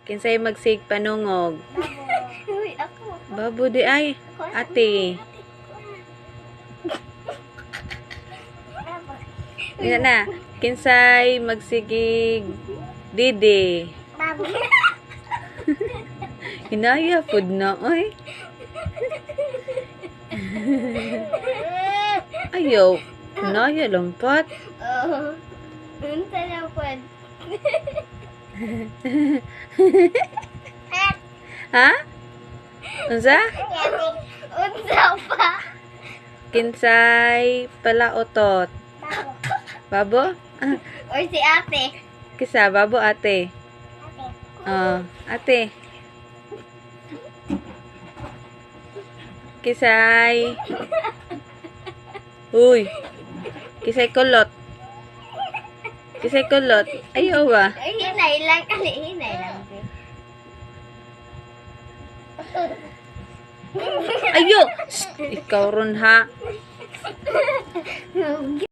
Kinsay magsige panungog? Uy, ako. Babo diay. Ate. Ina na. Kinsay magsigig didi? Babo. Hinaya pud na oy. Ayaw. Hinaya lampat. Oh. Unsa na pod? Ha? Unsa? Unsa pa? Kinsay palautot? Babo? Ah, Or si ate. Kisa babo, ate? Oh, ate. Kisay. Uy. Kisay kulot. Kisay kulot. Ayaw ba? Ay, hinay lang. Ali, hinay lang. Ayo! Shh! Ikaw ron ha.